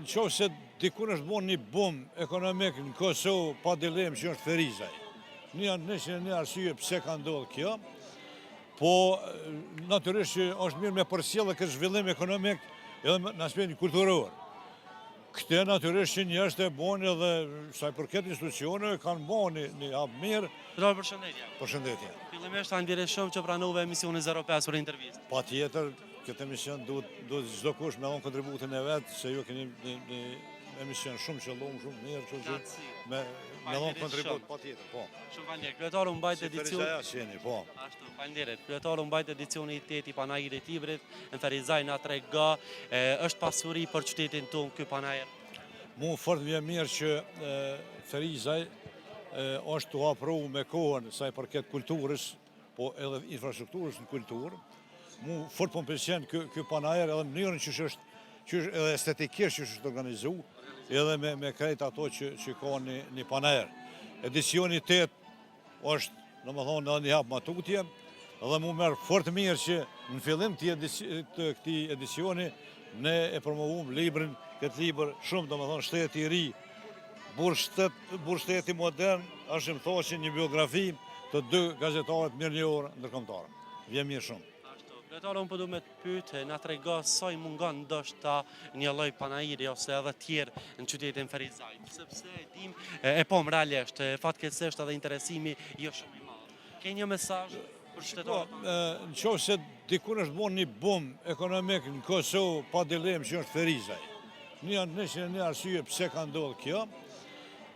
në qoftë se dikun është bo një bum ekonomik në Kosovë, pa dilemë që është Ferizaj. Një 101 arsye pse ka ndodhë kjo, po natyrisht që është mirë me përcjellë këtë zhvillim ekonomik edhe në aspektin kulturor. Këtë natyrisht që njerëzit e bonë edhe sa i përket institucioneve kanë bo një, një hap mirë. Dror, përshëndetje. Përshëndetje. Fillimisht faleminderit shumë që pranove emisionin 05 për intervistë. Patjetër, këtë emision duhet duhet çdokush me dhon kontributin e vet, se ju keni një, një emision shumë qëllum, shumë mirë, kështu që me me dhon kontribut patjetër, po. Shumë faleminderit. Kryetar u mbajt edicioni. Si jeni, po. Ashtu, faleminderit. Kryetar u mbajt edicioni i tetë i Panairit të Librit në Ferizaj na trego, është pasuri për qytetin tonë ky panair. Mu fort më vjen mirë që Ferizaj është tu afru me kohën sa i përket kulturës, po edhe infrastrukturës në kulturë. Mu fort po më pëlqen ky ky panair edhe mënyrën qysh është qysh edhe estetikisht qysh është organizu, edhe me me krejt ato që që ka një një panair. Edicioni 8 është, domethënë, edhe një hap ma tutje, dhe mu merr fort mirë që në fillim të të këtij edicioni ne e promovum librin, këtë libër shumë, domethënë, shteti i ri, Burrështeti modern, Hashim Thaçi, një biografi të dy gazetarëve të mirënjohur ndërkombëtar. Vjen mirë shumë. Ashtu. Kryetar, unë po du me të pyet, na trego sa i mungon ndoshta një lloj panairi ose edhe tjerë në qytetin Ferizajt, sepse e dim, e pom realisht, fatkeqësisht edhe interesimi jo shumë i madh. Ke një mesazh për qytetarët? Në qoftë se dikun është bo një bum ekonomik në Kosovë, pa dilemë që është Ferizaj. Një 101 arsye pse ka ndodhë kjo,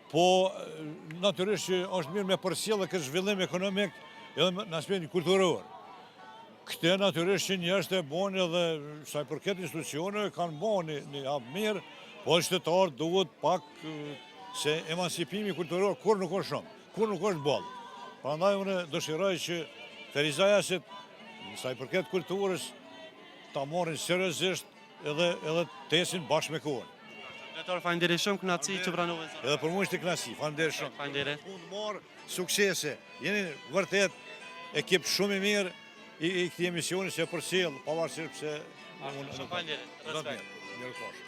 po natyrisht që është mirë me përcjellë këtë zhvillim ekonomik edhe në aspektin kulturor. Këtë natyrisht që njerëzit e bonë edhe sa i përket institucioneve kanë bo një, një hap mirë, po qytetarët duhet pak se emancipimi kulturor kurrë nuk është shumë. Kurrë nuk është boll. Prandaj unë dëshiroj që ferizajasit, sa i përket kulturës, ta marrin seriozisht edhe edhe të ecin bashkë me kohën. Drejtor, faleminderit shumë, kënaqësi që pranove. Edhe për mua ishte kënaqësi. Faleminderit shumë. Faleminderit. Punë të mbarë, suksese. Jeni vërtet ekip shumë i mirë i, i këtij emisioni që e përcjell, pavarësisht pse unë nuk. Faleminderit. Respekt. Mirë kofsh.